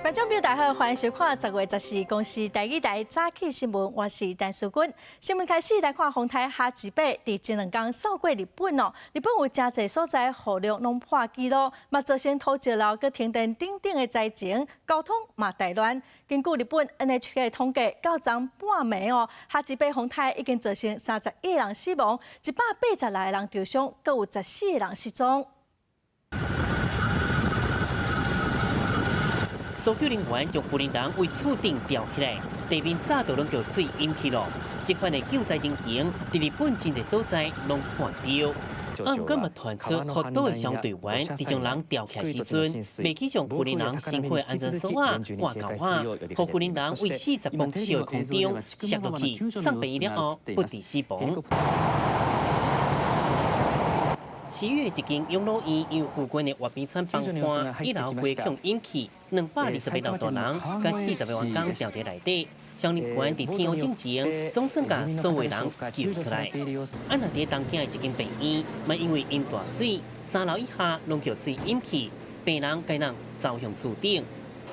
觀眾朋友大家好，歡迎收看10月14公視台語台早起新聞，我是陳淑君。新聞開始來看風颱哈吉貝，佇前兩工掃過日本哦，日本有誠濟所在雨量攏破紀錄，嘛造成土石流、閣停電等等的災情，交通嘛大亂。根據日本 NHK 統計，到昨半暝哦，哈吉貝風颱已經造成31人死亡，186個人受傷，閣有14個人失蹤。搜救人員將扶輪人為厝頂吊起來，地面早就攏予水淹去囉。這款的救災情形，佇日本真濟所在攏看著。啊，毋過嘛傳出福島的消防隊員佇將人吊起來時陣，袂記將扶輪人身軀的安全索仔掛鉤仔，予扶輪人為40公尺的空中摔落去，送病院了後不治死亡。7月，一間養老院因為附近的活冰川崩岸，一樓規予淹去，220個老大人佮40個員工牢佇內底。消防人員佇天黑進前，總算共所有人救出來。啊，若佇東京的一間病院，嘛因為淹大水，三樓以下攏予水淹去，病人該人走向厝頂。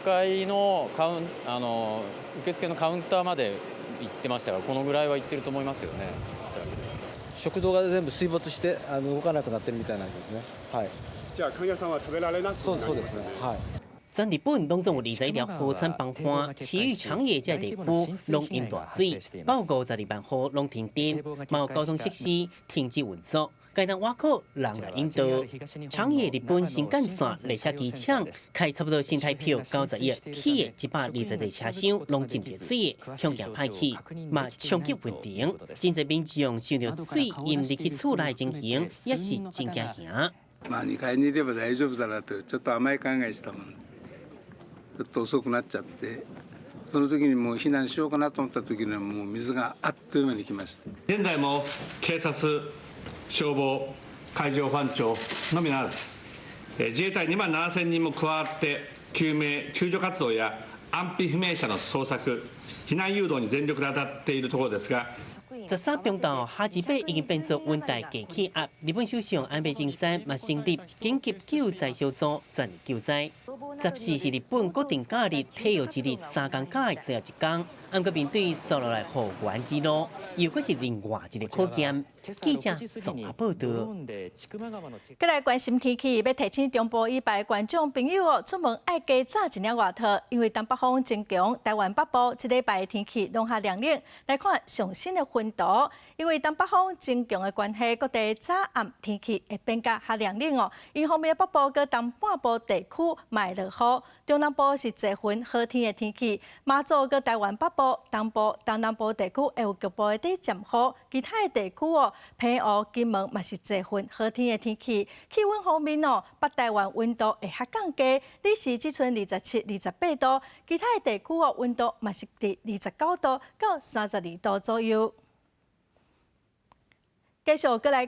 階のカウンあの受付のカウンターまで行ってましたが、このぐらいは行ってると思いますよね。食堂が全部水没して動かなくなってるみたいなんですね。はい。じゃあ患者さんは食べられなくそうそうですね。はい。全日本攏總有21條河川崩岸，埼玉長野這地區攏淹大水，包括52萬戶攏停電，嘛有交通設施停止運作，該當倚靠人來引導。長野日本新幹線列車機場開差不多新台票90億起的120個車廂攏浸著水，恐驚歹去，嘛衝擊運程，真濟民眾受著水淹入去厝內情形，也是真驚嚇。まあ2階にいれば大丈夫だなとちょっと甘い考えしたもん。ちょっと遅くなっちゃって、その時にもう避難しようかなと思った時にはもう水があっという間に来ました。現在も警察、消防、海上保安庁のみならず、自衛隊2万7千人も加わって救命救助活動や安否不明者の捜索、避難誘導に全力で当たっているところですが。 13中晝哈吉貝已經變做溫帶低氣壓，日本首相安倍晉三嘛成立緊急救災小組，全力救災。14是日本國定假日體育之日三工假的最後一工，毋過面對紲落來雨源之路，又閣是另外一個考驗。記者綜合報導。閣來關心天氣，欲提醒中部以北觀眾朋友哦，出門愛加罩一領外套，因為東北風真強，台灣北部這禮拜天氣攏較涼冷。來看上新的雲圖，因為東北風真強的關係，各地早暗天氣會變甲較涼冷哦。一方面北部佮東半部地區嘛會落雨，中南部是濟雲好天的天氣。馬祖佮台灣北部、東部、東南部地區會有局部的短暫雨，其他的地區哦，澎湖、金門嘛是濟雲好天的天氣。氣溫方面哦，北台灣溫度會較降低，里時只賰27、28度，其他的地區哦，溫度嘛是佇29度到32度左右。繼續閣來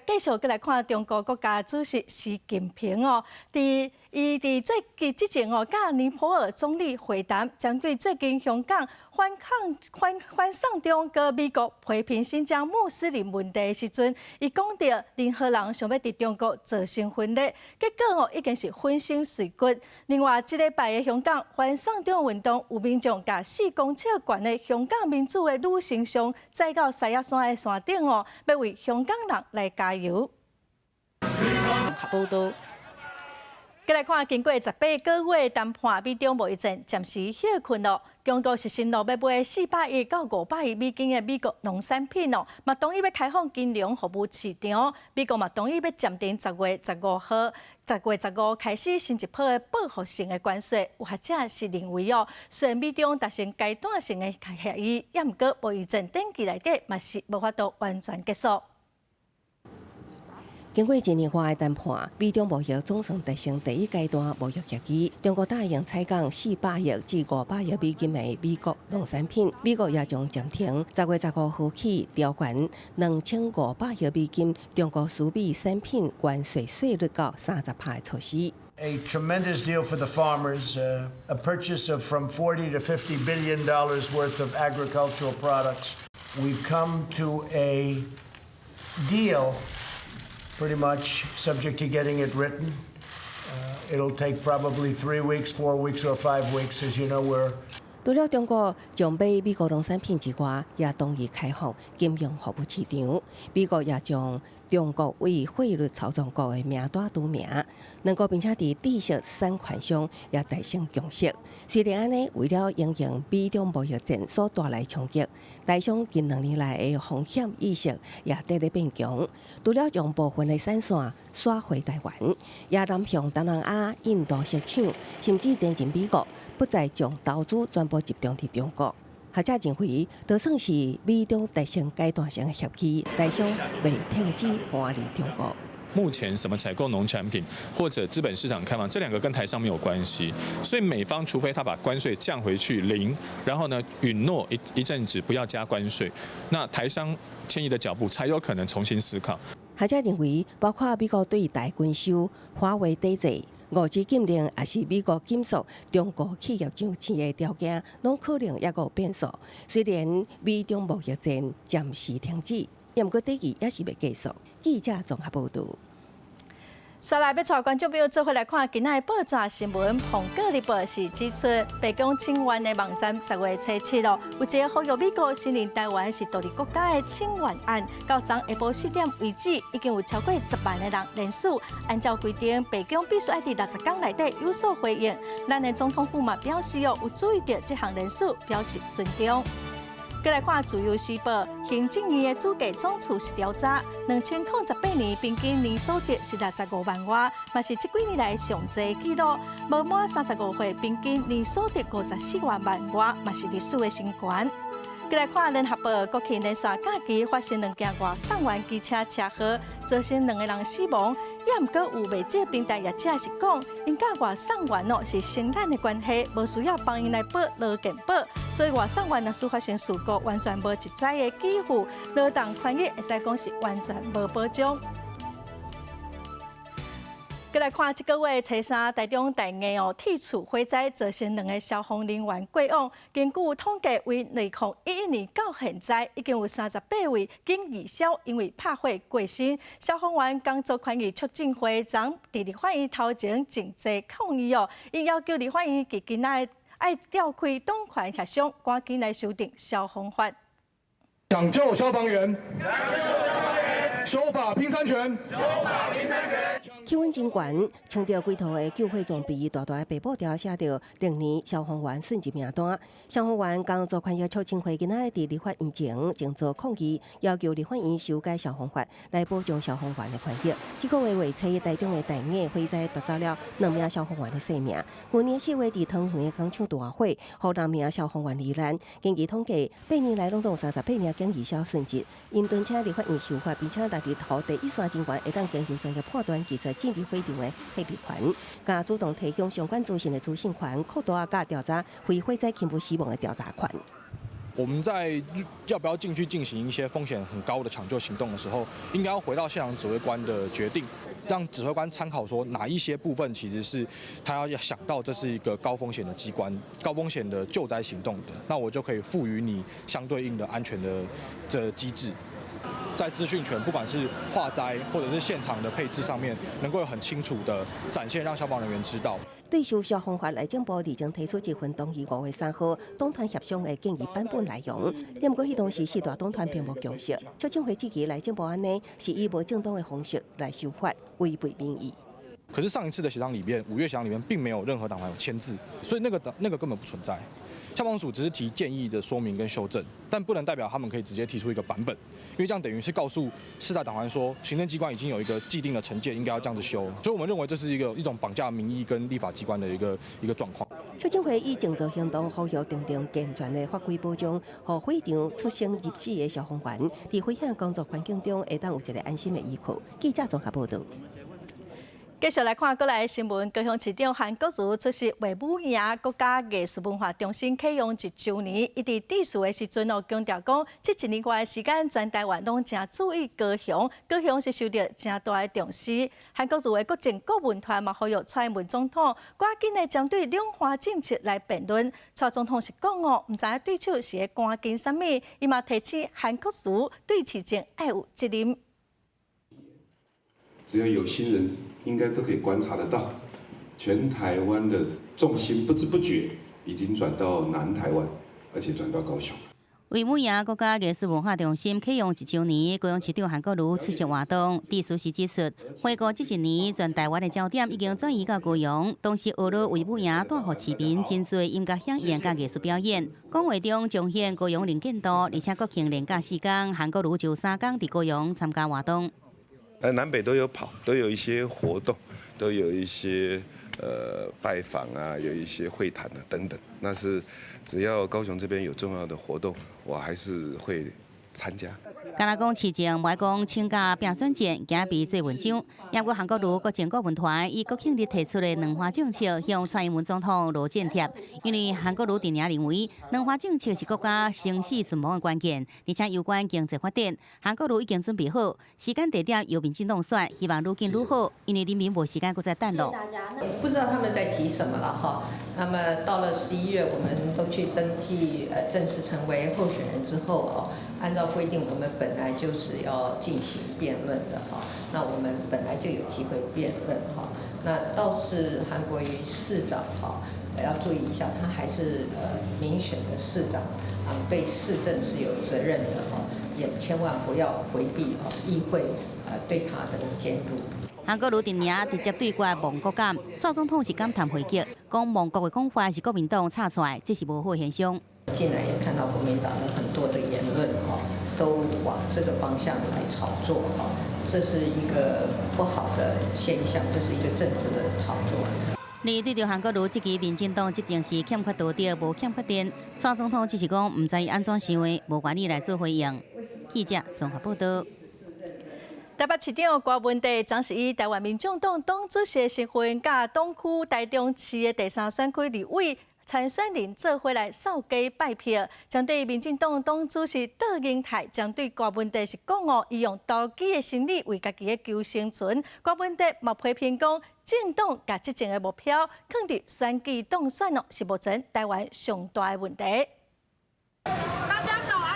看中國國家主席習近平哦，佇伊佇最近之前哦，佮尼泊爾總理會談，針對最近香港反抗反反送中佮美國批評新疆穆斯林問題的時陣，伊講著任何人想欲佇中國造成分裂，結果哦已經是粉身碎骨。另外，這禮拜的香港反送中運動，有民眾共4公尺懸的香港民主的女神像載到獅仔山的山頂哦，欲為香港人來加油。報道。閣來看，經過18個月談判，美中貿易戰暫時歇睏囉。中國是承諾欲買400億到500億美金的美國農產品哦，嘛同意欲開放金融服務市場。美國嘛同意欲暫停10月15號、10月15開始新一波的報復性的關稅。有學者是認為哦，雖然美中達成階段性的協議，也毋過貿易戰短期內底嘛是無法度完全結束。經過一年外的談判，美中貿易總算達成第一階段貿易協議。中國答應採購400億至500億美金的美國農產品，美國也將暫停10月15號起調懸2500億美金中國輸美產品關稅稅率到30%的措施。 A tremendous deal for the farmers, a purchase of from $40 to $50 billion worth of agricultural products. We've come to a deal, pretty much subject to getting it written, It'll take probably 3 weeks, 4 weeks, or 5 weeks. As you know, we're 除了中國將買美國農產品之外，也同意開放金融服務市場。美國也將中國為匯率操縱國的名單除名，兩國並且佇知識產權上也達成共識。雖然按呢，為了因應美中貿易戰所帶來衝擊，台商近兩年來的風險意識也佇咧變強。除了將部分的產線徙回台灣，也南向東南亞、印度設廠，甚至前進美國，不再將投資全部集中佇中國。學者認為，就算是美中達成階段性的協議，台商袂停止搬離中國。目前什麼採購農產品或者資本市場開放，這兩個跟台商沒有關係。所以美方除非他把關稅降回去零，然後呢允諾一陣子不要加關稅，那台商遷移的腳步才有可能重新思考。學者認為，包括美國對台軍售、華為抵制、5G 禁令，抑是美國禁止中國企業上市的條件，攏可能猶閣有變數。雖然美中貿易戰暫時停止，毋過對峙也是袂結束。記者綜合報導。紲來欲帶觀眾朋友做伙來看今仔的報紙新聞。蘋果日報是指出，白宮請願的網站10月初七咯，有一个呼籲美國承認台灣是獨立國家的請願案，到昨下晡4點為止，已經有超過10萬的人連署。按照規定，白宮必須愛佇60工內底有所回應。咱的總統府嘛表示哦，有注意著這項連署，表示尊重。閣來看《自由時報》，行政院的主計總處是調查，2018年平均年所得是65萬外，嘛是這幾年來上濟紀錄。無滿35歲，平均年所得54萬外，嘛是歷史的新高。閣來看《聯合報》，國慶連續假期發生兩件外送員機車車禍，造成兩个人死亡。也毋過有袂少平台業者是講，𪜶佮外送員哦是承攬的關係，無需要幫𪜶來報勞健保，所以外送員若是發生事故，完全無一知的給付，勞動權益會使講是完全無保障。閣來看這个月初三，台中大藝哦，鐵厝火災造成兩个消防人員過往。根據統計，為2011年到現在，已經有38位警義消因為拍火過身。消防員工作權益促進會昨佇立法院頭前靜坐抗議哦，𪜶要求立法院佇今仔愛召開黨團協商，趕緊來修訂消防法。搶救消防員，修法拼三權。氣溫真懸，穿著規套的救火裝備，大大的白布條寫著歷年消防員殉職名單。消防員工作權益促進會今仔日佇立法院前靜坐抗議，要求立法院修改消防法來保障消防員的權益。這個月月初，台中的大雅火災奪走了兩名消防員的性命。舊年4月佇桃園的工廠大火，予六名消防員罹難。根據統計，8年來攏總有38名警義消殉職。𪜶敦請立法院修法，並且六日予第一線人員會當經由專業判斷技術進入火場的配備權，佮主動提供相關資訊的資訊權，擴大佮調查非火災勤務死亡的調查權。我們在要不要進去進行一些風險很高的搶救行動的時候，應該要回到現場指揮官的決定，讓指揮官參考說哪一些部分其實是他要想到這是一個高風險的機關、高風險的救災行動的，那我就可以賦予你相對應的安全的這機制。在資訊權，不管是化災或者是現場的配置上面，能夠有很清楚的展現，讓消防人員知道。對修消防法，內政部日前提出一份同意5月3號黨團協商的建議版本內容，毋過彼當時四大黨團並無共識。促進會質疑內政部按呢是以無正當的方式來修法，違背民意。可是上一次的協商裡面，5月協商裡面並沒有任何黨團有簽字，所以那個根本不存在。消防署只是提建議的說明跟修正，但不能代表他們可以直接提出一個版本，因為這樣等於是告訴四大黨團說，行政機關已經有一個既定的成見，應該要這樣子修。所以我們認為這是一種綁架民意跟立法機關的一個狀況。促進會以靜坐行動呼籲訂定健全的法規保障，予火場出生入死的消防員，佇危險工作環境中會當有一个安心的依靠。記者綜合報導。繼續來看國內的新聞，高雄市長韓國瑜出席衛武營國家藝術文化中心啟用一週年，伊佇致辭的時陣哦，強調講，這一年外的時間，全台灣攏誠注意高雄，高雄是受著誠大的重視。韓國瑜的國政顧問團嘛，呼籲蔡英文總統趕緊的針對兩岸政策來辯論。蔡總統是講哦，毋知影對手是咧趕緊啥物，伊嘛提醒韓國瑜對市政愛有責任。只要有心人，應該都可以觀察得到。全台灣的重心不知不覺已經轉到南台灣，而且轉到高雄。衛武營國家藝術文化中心啟用一週年，高雄市長韓國瑜出席活動，致辭時指出，回顧這一年，全台灣的焦點已經轉移到高雄，同時學了衛武營帶予市民真濟音樂響應佮藝術表演。講話中彰顯高雄能見度，而且國慶連假4天，韓國瑜就3工佇高雄參加活動。南北都有跑，都有一些活動，都有一些拜訪啊，有一些會談啊等等。那是只要高雄這邊有重要的活動，我還是會參加。敢若講市政，無愛講請假拼選戰，驚被做文章。毋過韓國瑜國政顧問團以國慶日提出的軟化政策向蔡英文總統落戰帖，因為韓國瑜定定認為軟化政策是國家生死存亡的關鍵，而且有關經濟發展，韓國瑜已經準備好，時間地點由民進黨選，希望愈緊愈好，因為人民無時間閣再等囉。不知道他們在急什麼了哈。那麼到了11月，我們都去登記，正式成為候選人之後哦，按照規定，我們本來就是要進行辯論的哈。那我們本來就有機會辯論哈。那倒是韓國瑜市長哈，要注意一下，他還是民選的市長啊，對市政是有責任的哈，也千萬不要迴避哦議會對他的監督。韓國瑜陣營直接對決亡國感，蔡總統是感嘆回擊，講亡國的講法是國民黨炒出來，這是無好現象。近來也看到國民黨的很多的言論哦，都往這個方向來炒作哦，這是一個不好的現象，這是一個政治的炒作。而對著韓國瑜這支民進黨執政時欠缺道德，無欠缺電，蔡總統只是講毋知伊按怎想的，無願意來做回應。記者綜合報道。台北市長柯文哲昨是以台灣民眾黨黨主席的身份，佮黨區台中市的第三選區立委參選人做伙來掃街拜票，針對民進黨黨主席卓榮泰，針對柯文哲是講哦，伊用投機的心理為家己的求生存。柯文哲嘛批評講，政黨共執政的目標，囥佇選舉當選哦，是目前台灣上大的問題。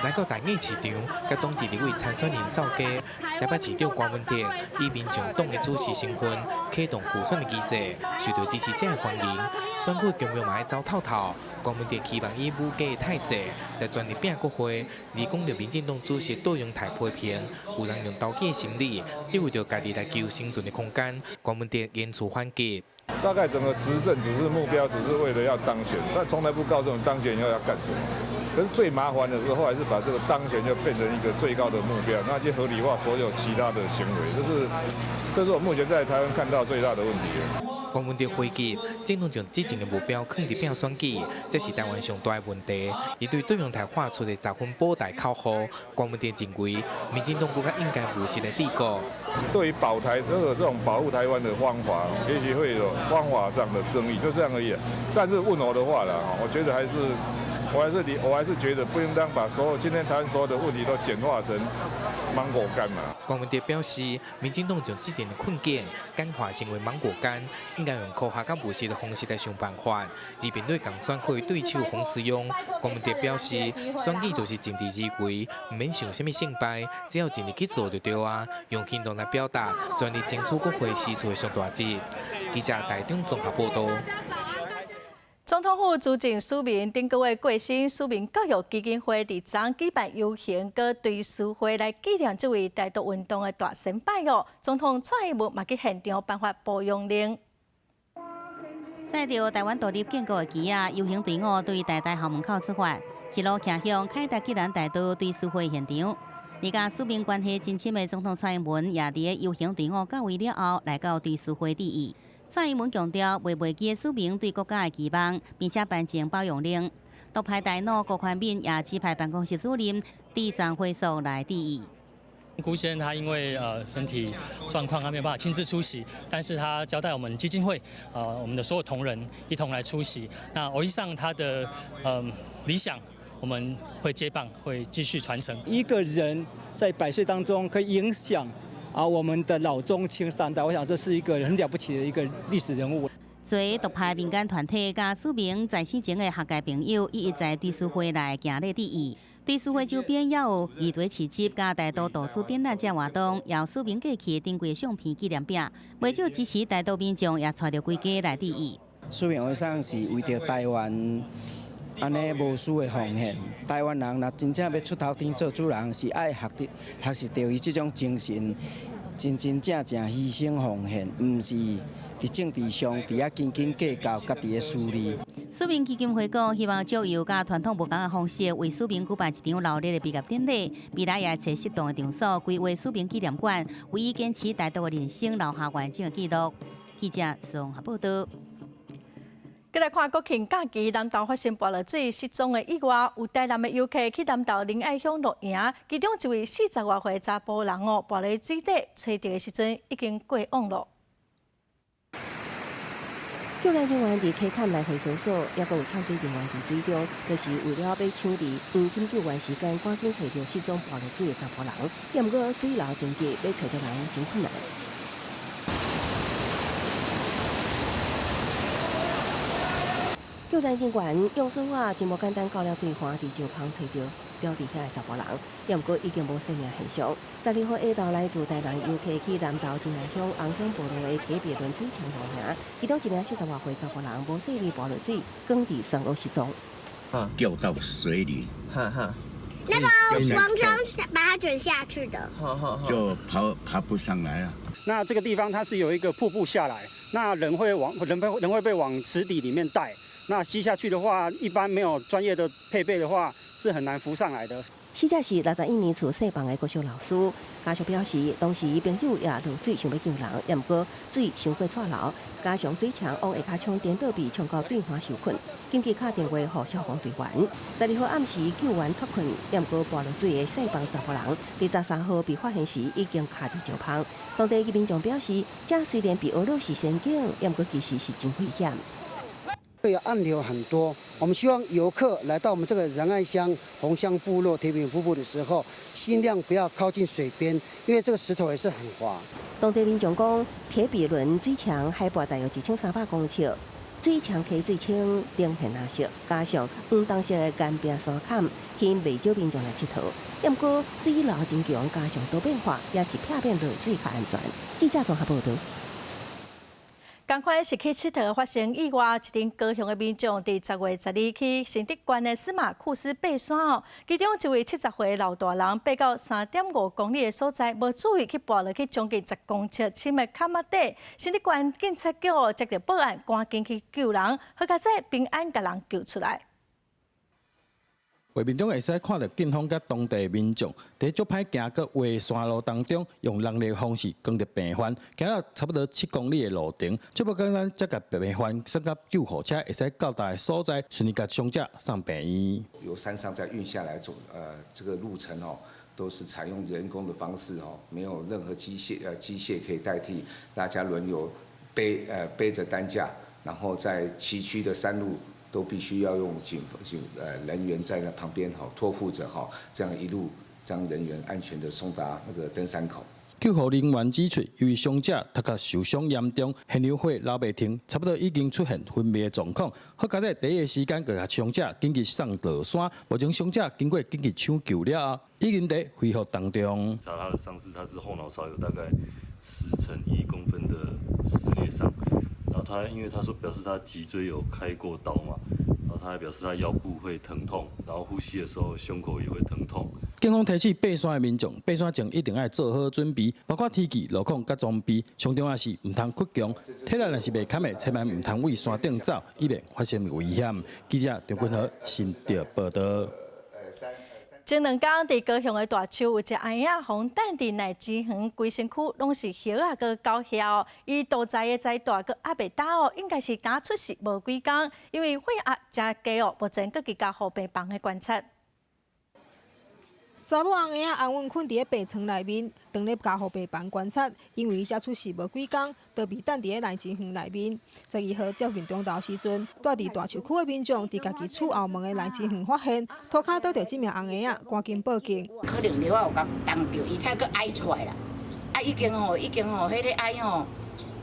來到大義市場，佮黨籍立委參選人掃街，台北市長柯文哲以民眾黨的主席身份啟動輔選的儀式，受到支持者的歡迎。選舉中央嘛愛走透透，柯文哲期望以武家的態勢來全力拼國會。而講著民進黨主席卓榮泰批評，有人用投機的心理，為著家己來求生存的空間，柯文哲言辭反擊。大概整個執政只是目標，只是為了要當選，但從來不告訴你當選以後要幹什麼。可是最麻煩的是，後來是把這個當選就變成一個最高的目標，那就合理化所有其他的行為，這是我目前在台灣看到最大的問題。柯文哲回擊，政黨將執政的目標囥佇拼選舉，這是台灣上大的問題。伊對卓榮泰喊出的十分保台口號，柯文哲認為，民進黨閣較應該務實來治國。對於保台這種保護台灣的方法，也許會有方法上的爭議，就這樣而已。但是問我的話啦，我覺得還是。我還是覺得不應當把所有今天台灣所有的問題都簡化成芒果乾嘛。柯文哲表示，民進黨將執政的困境簡化成為芒果乾，應該用科學佮務實的方式來想辦法。而面對仝選區對手黃慈庸，柯文哲表示，選舉就是盡力而為，毋免想啥物勝敗，只要盡力去做就對啊。用行動來表達，全力爭取國會席次的上大職。記者台中綜合報道。總統府資政署名頂個月過身，署名教育基金會佇昨舉辦遊行，佮追思會來紀念這位台獨運動的大先輩哦。總統蔡英文嘛去現場頒發保養令。載著台灣獨立建國的旗仔，遊行隊伍對台大校門口出發，一路騎向凱達格蘭大道追思會現場。而佮署名關係真親的總統蔡英文也佇遊行隊伍到位了後，來到追思會致意。蔡英文強調，袂袂記署名對國家的期望，並且頒贈保養令。獨派大腦辜寬敏也指派辦公室主任佇送回所來致意。辜先生他因為身體狀況，他沒有辦法親自出席，但是他交代我們基金會，我們的所有同仁一同來出席。那歐吉桑他的理想，我們會接棒，會繼續傳承。一個人在100歲當中可以影響啊我們的老中青三代，我想這是一個很了不起的一個歷史人物。隨獨派民間團體佮署名在死前的學界朋友，一一在追思會內行禮致意。對書會周邊也有義堆市集、佮大肚圖書展覽這活動，也有署名過去珍貴相片紀念壁，袂少支持台獨民眾也帶著規家來致意。署名會上是為著台灣按呢無私的奉獻，台灣人若真正欲出頭天做主人，是愛學著學習著伊這種精神，真真正正犧牲奉獻，毋是佇政治上佇遐斤斤計較家己的私利。署名基金會講，希望藉由佮傳統無仝的方式，為署名舉辦一場熱鬧的畢業典禮。未來也會揣適當的場所，規劃署名紀念館，為伊堅持台獨的人生留下完整的記錄。記者綜合報道。閣來看國慶假期，南投發生跋落水失蹤的意外，有台南的遊客去南投仁愛鄉露營，其中一位四十外歲查埔人哦，跋落水底揣著的時陣已經過往咯。救援人員佇溪崁來回搜索，猶閣有摻水人員佇水中，就是為了欲搶佇黃金救援時間，趕緊揣著失蹤跋落水的查埔人。猶毋過水流真急，欲揣著人真困難。救援人員用索仔真無簡單，到了對岸佇石縫揣著牢佇遐的查埔人，猶毋過已經無生命現象。12號下晝來自台南遊客去南投仁愛鄉紅鄉部落的鐵皮輪水牆露營，其中一名四十外歲查埔人無細膩跋落水，捲佇漩渦失蹤，掉到水裡。那個風箱把它捲下去的，就爬不上來了。那這個地方它是有一個瀑布下來，那人會往人被人會被往池底裡面帶。那吸下去的話，一般沒有專業的配備的話，是很難浮上來的。死者是61年厝細房的國小老師，家屬表示，當時朋友也落水想欲救人，猶毋過水傷過掣流，加上水牆往下跤衝顛倒被衝到對岸受困，緊急敲電話予消防隊員。12號暗時救援脫困，猶毋過跋落水的細房查埔人，佇13號被發現時已經卡佇石縫。當地的民眾表示，這雖然比俄羅斯先進，猶毋過其實是真危險。對，暗流很多。我們希望遊客來到我們這個仁愛鄉紅鄉部落鐵餅瀑布的時候，盡量不要靠近水邊，因為這個石頭也是很滑。當地民眾講，鐵比崙水牆海拔大約1300公尺，水牆溪水清，呈現藍色，加上黃銅色的岩壁山崁，吸引袂少民眾來𨑨迌。猶毋過水流真強，加上多變化，也是避免落水較安全。記者綜合報道。仝款是去𨑨迌發生意外，一陣高雄的民眾佇10月12去承德縣的司馬庫斯爬山哦，其中一位70歲老大人爬到3.5公里的所在，無注意去跋落去將近10公尺深的崁仔底，承德縣警察局哦接著報案，趕緊去救人，好佳哉平安共人救出來。畫面中會使看著警方佮當地民眾佇足歹行閣滑山路當中，用人力方式扛著病患，行了差不多7公里的路程，足無簡單，才共病患送到救護車會使到達的所在，順利共傷者送病院。由山上再運下來，走這個路程哦，都是採用人工的方式哦，沒有任何機械可以代替，大家輪流背著擔架，然後在崎嶇的山路。都必須要用警警人員在那旁邊吼托護著吼，這樣一路將人員安全的送達那個登山口。救護人員指出，由於傷者頭殼受傷嚴重，現場血流袂停，差不多已經出現昏迷的狀況。好佳哉第一個時間就共傷者緊急送落山，目前傷者經過緊急搶救了後，已經佇恢復當中。查他的傷勢，他是後腦勺有大概10乘1公分的撕裂傷。然後他因為他說表示他脊椎有開過刀嘛，然後他還表示他腰部會疼痛，然後呼吸的時候胸口也會疼痛。警方提醒爬山的民眾，爬山前一定愛做好準備，包括天氣、路況佮裝備。上重要是毋通倔強，體力若是袂堪的，千萬毋通對山頂走，以免發生危險。記者張君和新竹報道。前兩工佇高雄的大樹有一隻阿嬰仔，予人擲佇奈之園，規身軀攏是葉仔閣狗血哦。伊肚臍的臍帶閣猶袂焦哦，應該是剛出世無幾工，因為血壓誠低哦，目前閣佇加護病房的觀察。查某紅嬰仔安穩睏佇咧病床內面，當咧加護病房觀察，因為伊才出世無幾工，就被擲佇咧內之園內面。12號接近中晝時陣，蹛佇大樹區的民眾佇家己厝後門的內之園發現，塗跤倒著這名紅嬰仔，趕緊報警。可能尿仔有共挵著，伊才閣哀出來啦。啊，已經吼，已經吼，彼个哀吼，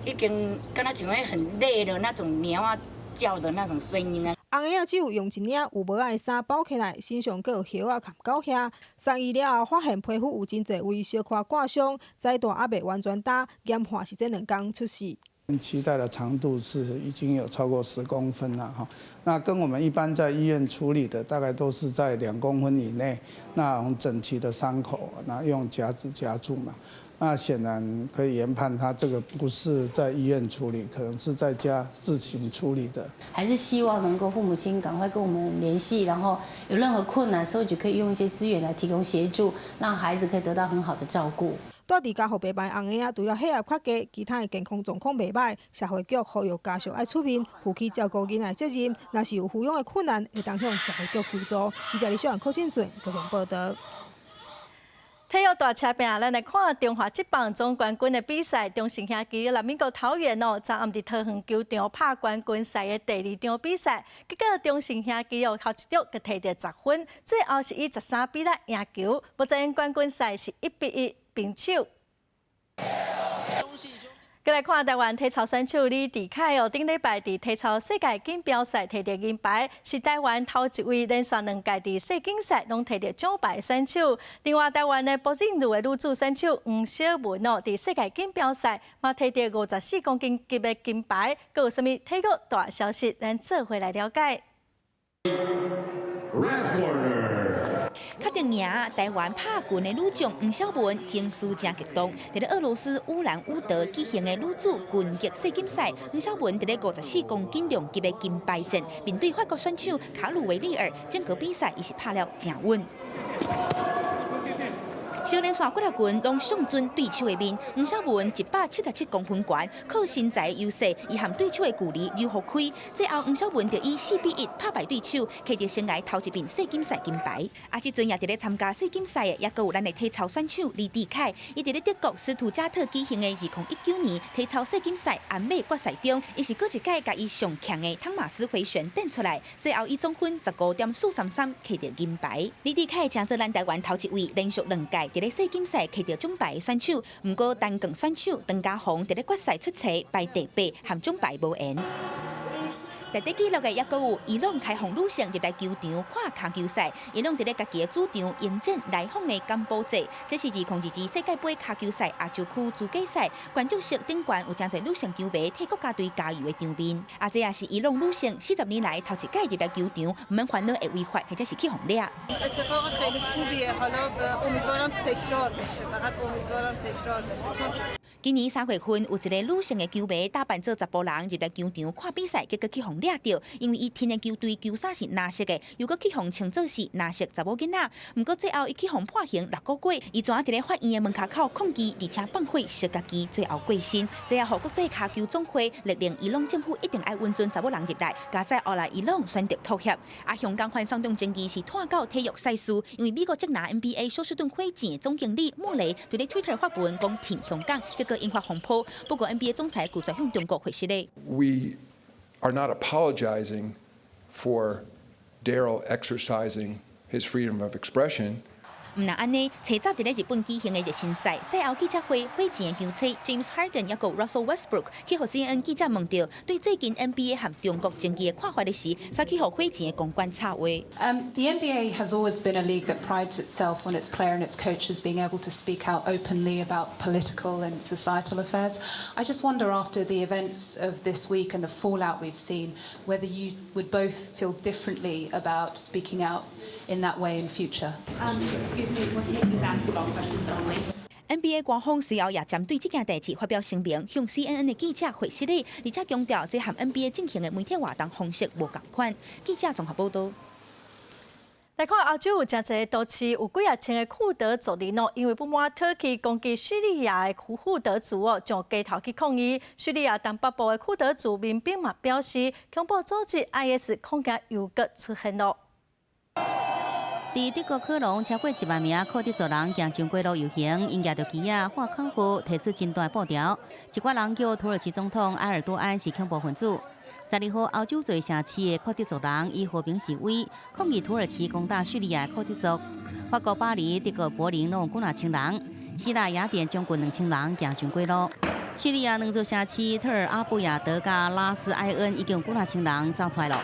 已經敢若像彼很累的那種貓仔叫的那種聲音啊。翁仔只有用一領有帽仔的衫包起來，身上閣有葉仔含狗額。送醫了後，發現皮膚有真濟位小可割傷，臍帶猶未完全焦，研判是這兩工出事。臍帶的長度是已經有超過10公分了哈，那跟我們一般在醫院處理的大概都是在2公分以內，那種整齊的傷口，那用夾子夾住嘛，那顯然可以研判他這個不是在醫院處理，可能是在家自行處理的。還是希望能夠父母親趕快跟我們聯繫，然後有任何困難，社會局可以用一些資源來提供協助，讓孩子可以得到很好的照顧。蹛佇監護病房的翁仔，除了血壓較低，其他的健康狀況袂䆀。社會局呼籲家屬愛出面負起照顧囡仔的責任，若是有撫養的困難，會當向社會局求助。記者李小蘭、柯俊俊高雄報導。體育大車拼，咱來看中華職棒總冠軍的比賽。中信兄弟來美國桃園哦，昨暗佇桃園球場拍冠軍賽的第二場比賽，結果中信兄弟哦，頭一局就提著10分，最後是以13比6贏球。目前冠軍賽是1比1平手。閣來看台灣體操選手李智凱哦，頂禮拜佇體操世界錦標賽提著銀牌，是台灣頭一位連續兩屆佇世錦賽攏提著獎牌選手。另外，台灣的脖頸女的女子選手黃小文哦，佇世界錦標賽嘛提著54公斤級的金牌。閣有啥物體育大消息，咱做伙來了解。 Red corner. 確定贏台灣拍拳的女將黃小文情緒誠激動。佇咧俄羅斯烏蘭烏德舉行的女子拳擊世錦賽，黃小文佇咧54公斤量級的金牌戰，面對法國選手卡魯維利爾，整個比賽伊是拍了誠穩。小連續幾若拳攏上準對手的面，黃小文177公分懸，靠身材優勢，伊和對手的距離留予開。最後黃小文就以4比1拍敗對手，摕著生涯頭一面世錦賽金牌。啊，這陣也佇咧參加世錦賽的，也閣有咱的體操選手李智凱，伊佇咧德國斯圖加特舉行的2019年體操世錦賽鞍馬決賽中，伊是閣一擺共伊上強的湯馬斯回旋展出來，最後以總分15.433摕著銀牌。李智凱成做咱台灣頭一位連續兩屆佇咧世錦賽摕著獎牌的選手，毋過單槓選手張家宏佇咧決賽出賽排第八，和獎牌無緣。值得記錄的，抑閣有伊朗開放女性入來球場看跤球賽。伊朗佇咧家己的主場迎戰來訪的柬埔寨，這是2022世界盃跤球賽亞洲區資格賽，觀眾席頂懸有誠濟女性球迷替國家隊加油的場面。啊，這也是伊朗女性40年來頭一擺入來球場，毋免煩惱會違法或者是去予掠。 اتفاق خیلی خوبیه حالا امیدوارم تکرار بشه فقط امیدوارم تکرار بشه چون 今年3月份，有一个女性的球迷打扮做查埔人入來球場看比賽，結果去予掠著，因為伊穿的球隊球衫是藍色的，又閣去予稱做是藍色查某囡仔。毋過最後伊去予判刑6個月，伊怎佇咧法院的門跤口抗議，而且放火燒家己，最後過身。這也予國際跤球總會勒令伊朗政府一定愛允准查某人入來。佳哉後來伊朗選擇妥協。啊，香港反送中爭議是拖到體育賽事，因為美國職籃 NBA 休斯頓火箭總經理莫雷佇咧 Twitter 發文講挺香港，結果引發風波。不過 NBA 總裁拒絕向中國回釋咧。 We are not apologizing for Daryl exercising his freedom of expression. 毋但按呢，初十佇咧日本舉行的熱身賽賽後記者會，火箭的球星 James Harden 抑閣 Russell Westbrook 去予 CNN 記者問著對最近 NBA 和中國爭議的看法的時，煞去予火箭的公關插話。 The NBA has always been a league that prides itself on its player and its coaches being able to speak out openly about political and societal affairs. I just wonder, after the events of this week and the fallout we've seen, whether you would both feel differently about speaking out in that way in future. Excuse me, we're taking basketball questions only. NBA 官方隨後也針對這件代誌發表聲明，向 CNN 的記者回釋咧，而且強調這和 NBA 進行的媒體活動方式無仝款。記者綜合報導。來看歐洲有誠濟都市有幾仔千个庫德族人哦，因為不滿土耳其攻擊敘利亞的庫德族哦，上街頭去抗議。敘利亞東北部的庫德族民兵嘛表示，恐怖組織 IS 恐驚又閣出現囉。佇德國科隆，超過1萬名庫德族人行上街路遊行，𪜶舉著旗仔、喊口號，提出真大布條。一寡人叫土耳其總統埃爾多安是恐怖分子。12號，歐洲濟城市的庫德族人以和平示威，抗議土耳其攻打敘利亞庫德族。法國巴黎、德國柏林攏有幾若千人，希臘雅典將近2000人行上街路。敘利亞兩座城市特爾阿布亞德佮拉斯埃恩已經有幾若千人走出來囉。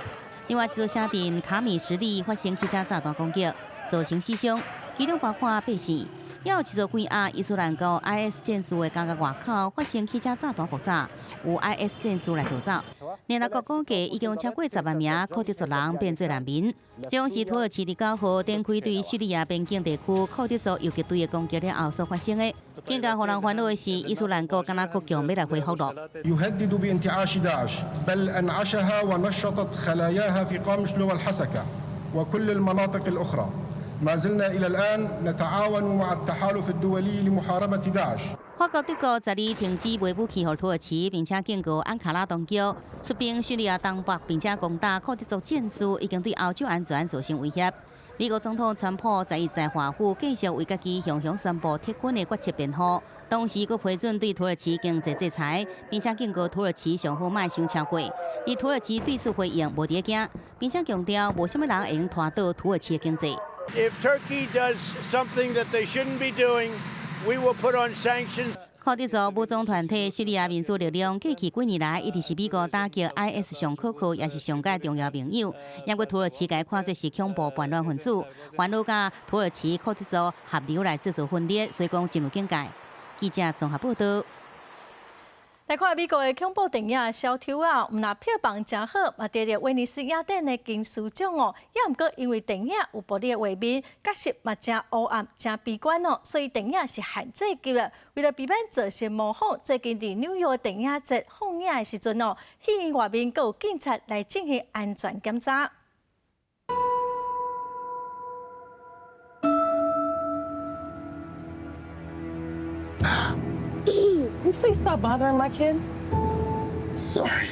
另外，一座城鎮卡米什利發生汽車炸彈攻擊，造成死傷，其中包括百姓。也有一座關押伊斯蘭國 IS 戰士的監獄外口發生汽車炸彈爆炸，有 IS 戰士來逃走。聯合國估計已經有超過10萬名庫德族人變做難民。這攏是土耳其佇9號展開對敘利亞邊境地區庫德族游擊隊的攻擊了後所發生的。更加予人煩惱的是，伊斯蘭國敢若閣強欲來恢復囉。 يهدد بانتعاش داعش بل أنعشها ونشطت خلاياها في قامشلو والحسكة وكل المناطق الأخرى ما زلنا إلى الآن نتعاون مع التحالف الدولي لمحاربة داعش。法國、德國12停止賣武器予土耳其，並且警告安卡拉當局出兵敘利亞東北，並且攻打庫德族戰士，已經對歐洲安全造成威脅。美國總統川普十一在華府繼續為家己雄雄宣布撤軍的決策辯護，同時閣批准對土耳其經濟制裁，並且警告土耳其上好莫傷超過。而土耳其對此回應無佇咧驚，並且強調無啥物人會用拖倒土耳其的經濟。 If Turkey does something that they shouldn't be doing, we will put on sanctions. 庫德族武裝團體敘利亞民主力量過去幾年來一直是美國打擊 IS 上可靠也是上蓋重要盟友。不過土耳其共看做是恐怖叛亂分子，煩惱佮土耳其庫德族合流來製造分裂，所以講真有警戒。記者綜合報道。來看美國的恐怖電影《小偷》啊，毋但票房誠好，嘛得著威尼斯影展的金獅獎哦。也毋過因為電影有暴力的畫面，確實嘛誠烏暗、誠悲觀哦，所以電影是限制級的。為了避免造成模仿，最近佇紐約電影節放映的時陣哦，戲院外面閣有警察來進行安全檢查。 Please stop bothering my kid. Sorry.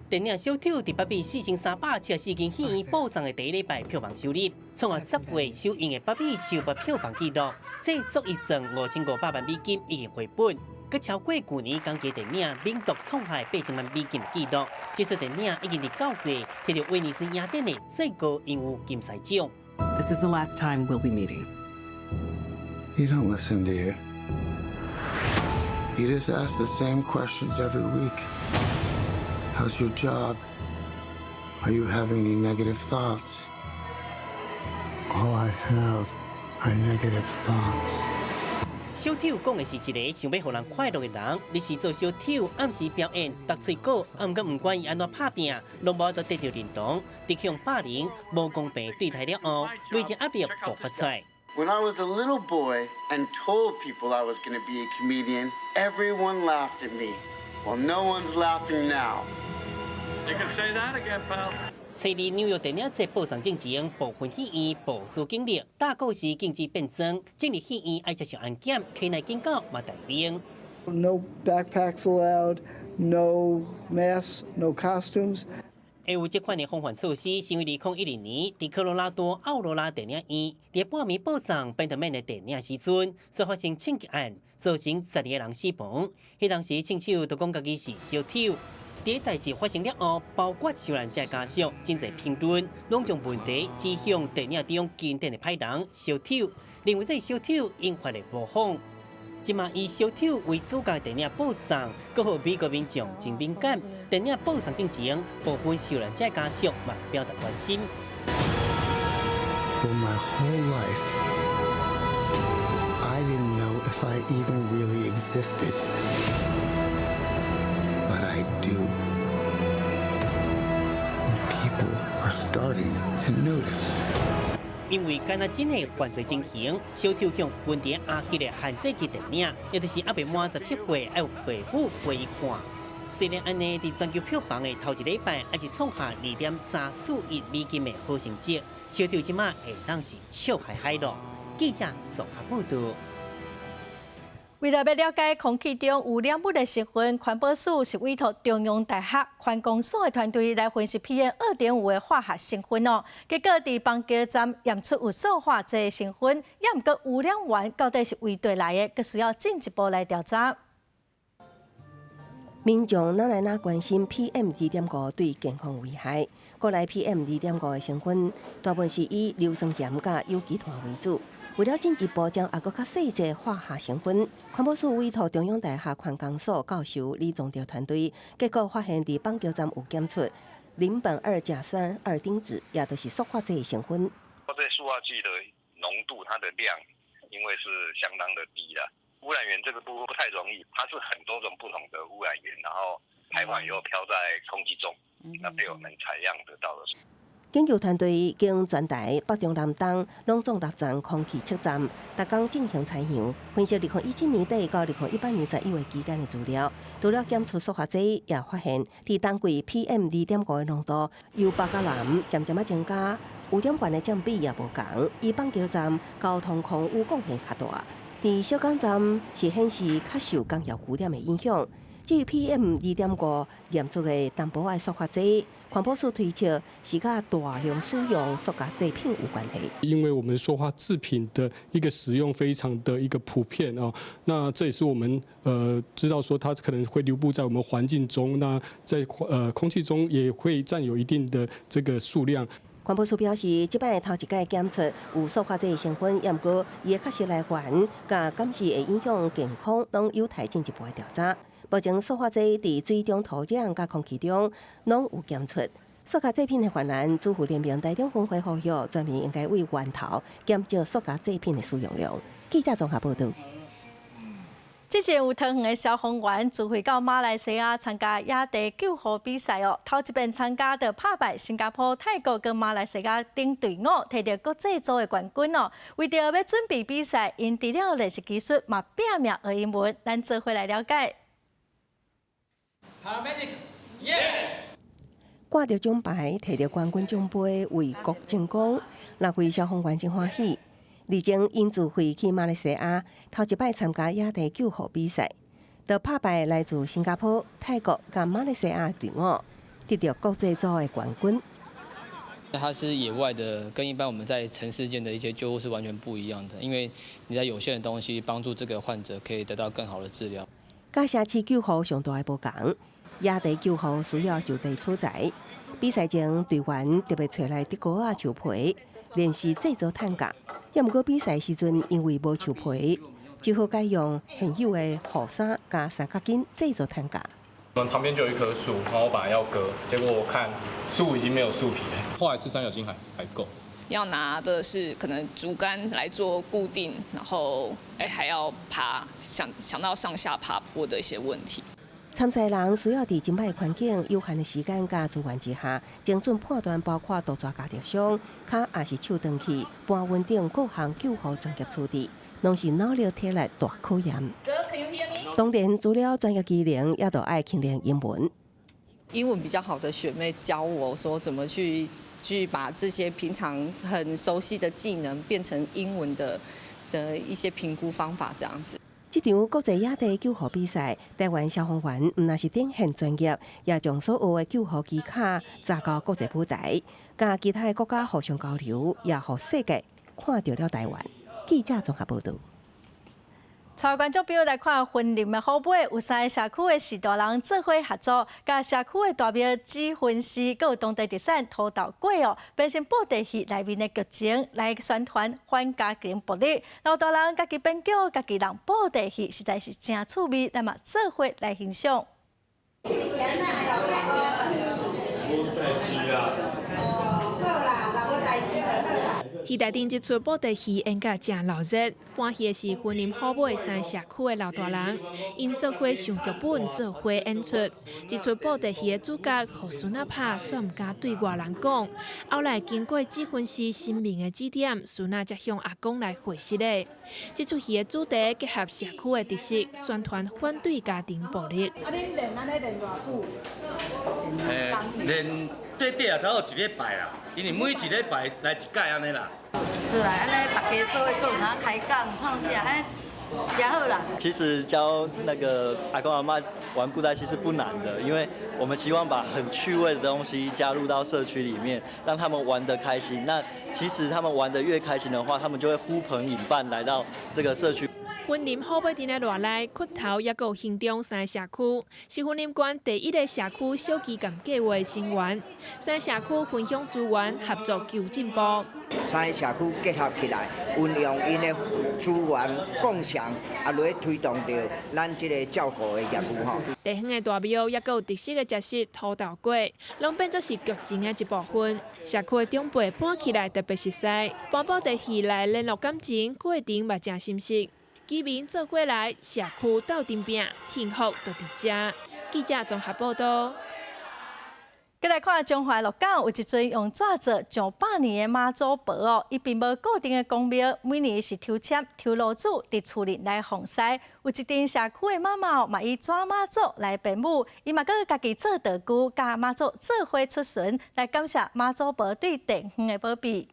電影《小偷》佇北美4374間戲院播送的第一禮拜票房收入，創下10月首映的北美首筆票房紀錄，製作預算5500萬美金已經回本，閣超過舊年同期電影《猛毒》創下8000萬美金的紀錄。這齣電影已經佇9月摕著威尼斯影展的最高榮譽金獅獎。 This is the last time we'll be meeting. You don't listen, do you? You just ask the same questions every week. How's your job? Are you having any negative thoughts? All I have are negative thoughts. 小偷講的是一个想欲予人快樂的人，日時做小偷，暗時表演搪喙果，毋過毋管伊按怎拍拚，攏無法度得著認同，佇予霸凌、無公平對待了後，累積壓力爆發出來。 When I was a little boy and told people I was going to be a comedian, everyone laughed at me. Well, no one's laughing now. You can say that again, pal. 初二紐約電影節播送進前，部分戲院部署警力，大故事禁止變裝，進入戲院愛接受安檢，溪內警狗嘛帶兵。 No backpacks allowed, no masks, no costumes. 會有這款的防範措施，是因為2012年，佇科羅拉多奧羅拉電影院，佇半暝播送《賓特曼》的電影時陣，所發生槍擊案，造成12個人死亡。彼當時槍手都講家己是小偷。佇代誌發生了後，包括受難者家屬、真濟評論，攏將問題指向電影中經典的歹人小偷，認為這小偷引發的模仿。這馬以小偷為主角電影播送，閣予美國民眾真敏感。電影播送進前，部分受難者家屬嘛表達關心。 For my whole life, I didn't know if I even really existed. But I do. And people are starting to notice. 因為敢若真的犯罪情形，小偷予分佇 R 級的限制級電影，也就是猶未滿17歲愛有爸母陪伊看。雖然按呢，佇全球票房的頭一禮拜，猶是創下2.34億美金的好成績。小偷這馬會當是笑嗨嗨囉。記者綜合報道。為了欲了解空氣中污染物的成分，環保署是委託中央大學環工所的團隊來分析 PM 2.5的化學成分哦。結果佇板橋站驗出有塑化劑的成分，也毋過污染源到底是佗佗來的，閣需要進一步來調查。民眾愈來愈關心 PM 2.5對健康危害。國內 PM 2.5的成分，大部分是以硫酸鹽佮有機碳為主。為了進一步將猶閣較細緻化學成分，環保署委託中央大學環工所教授李宗德團隊，結果發現佇板橋站有檢出鄰苯二甲酸二丁酯，也就是塑化劑的成分。這塑化劑的濃度，它的量因為是相當的低啦。污染源這個部分不太容易，它是很多種不同的污染源，然後排放以後飄在空氣中，那被我們採樣得到的。研究團隊經全台北中南東攏總六站空氣測站，逐工進行採樣，分析2017年底到2018年11月期間的資料，除了檢出塑化劑，也發現佇冬季 PM 2.5的濃度由北到南漸漸仔增加，污染源的佔比也無仝，以板橋站交通空污貢獻較大，佇小港站是顯示較受工業污染的影響。至於 PM 2.5驗出的淡薄仔塑化劑，環保署推測是佮大量使用塑膠製品有關係。因為我們塑化製品的一個使用非常的一個普遍哦，那這也是我們知道說它可能會流布在我們環境中，那在空氣中也會佔有一定的這個數量。環保署表示，這擺頭一擺檢出有塑化劑成分，毋過伊的確實來源，佮敢是會影響健康，攏有待進一步的調查。目前塑化劑佇水中、土壤佮空氣中攏有檢出。塑膠製品的泛濫，主婦聯盟台中分會呼籲，全民應該對源頭減少塑膠製品的使用量。記者綜合報導。之前有桃園的消防員自費到馬來西亞參加野地救護比賽哦，頭一遍參加就拍敗新加坡、泰國佮馬來西亞等隊伍，提著國際組的冠軍哦。為著欲準備比賽，𪜶除了練習技術，嘛拼命學英文。咱做伙來了解。 Paramedic, yes。掛著獎牌，提著冠軍獎杯，為國爭光，六位消防員真歡喜。日前𪜶自費去馬來西亞，頭一擺參加野地救護比賽，就拍敗來自新加坡、泰國佮馬來西亞隊伍，得著國際組的冠軍。它是野外的，跟一般我們在城市間的一些救護是完全不一樣的，因為你在有限的東西幫助這個患者可以得到更好的治療。佮城市救護上大的無仝，野地救護需要就地取材。比賽前，隊員特別揣來竹篙仔樹皮，練習製作擔架。也毋過比賽時陣，因為無樹皮，只好改用現有的雨傘佮三角巾製作擔架。我們旁邊就有一棵樹，然後我本來要割，結果我看樹已經沒有樹皮了。後來是三角巾還夠。要拿的是可能竹竿來做固定，然後還要爬，想到上下爬坡的一些問題。參賽人需要佇真歹環境、有限的時間佮資源之下，精準判斷包括肚臍夾著傷、跤抑是手斷去、搬運等各項救護專業處置，攏是腦力體力大考驗。當然，除了專業技能，也都愛訓練英文。英文比較好的學妹教我說，怎麼去把這些平常很熟悉的技能變成英文的一些評估方法，這樣子。這場國際野地救護比賽，台灣消防員毋但是展現專業，也將所學的救護技巧砸到國際舞台，佮其他的國家互相交流，也予世界看著了台灣。記者綜合報導。帶觀眾朋友來看雲林的虎尾，有三个社區的序大人做伙合作，共社區的大廟指分司，閣有當地特產土豆粿哦，編成布袋戲內面的劇情來宣傳反家庭暴力。老大人家己編劇，家己弄布袋戲，實在是誠趣味，咱嘛做伙來欣賞。無代誌啦。哦，好啦，若無代誌就好啦。戲台頂這齣布袋戲演甲誠鬧熱，扮戲的是雲林虎尾三社區的老大人，𪜶做伙想劇本，做伙演出。這齣布袋戲的主角予孫仔拍，煞毋敢對外人講。後來經過指分司神明的指點，孫仔才向阿公來回實的。這齣戲的主題結合社區的特色，宣傳反對家庭暴力。啊，恁練按呢練偌久？練短短也差不多一禮拜啦，因為每一禮拜來一擺按呢啦。出來按呢，大家做伙閣有通開講創啥，按誠好啦。其實教那個阿公阿嬤玩布袋戲是不難的，因為我們希望把很趣味的東西加入到社區裡面，讓他們玩得開心。那其實他們玩得越開心的話，他們就會呼朋引伴來到這個社區。雲林虎尾鎮的熱內、堀頭抑閣有興中三个社區，是雲林縣第一个社區小基金計畫的成員。三个社區分享資源，合作求進步。三个社區結合起來，運用𪜶的資源共享，啊，來推動著咱這个照顧的業務吼。地方的大廟抑閣有特色的食食土豆粿，攏變做是劇情的一部分。社區的長輩搬起來特別熟似，搬布袋戲來聯絡感情，過程嘛誠心實。居民做伙來，社區鬥陣拚，幸福就佇遮。記者綜合報道。閣來看彰化鹿港有一尊用紙做上百年的媽祖婆哦，伊並無固定的宮廟，每年是抽籤抽爐主佇厝裡來奉祀。有一陣社區的媽媽嘛以紙媽祖來編舞，伊嘛閣家己做道具，佮媽祖做伙出巡，來感謝媽祖婆對地方的保庇。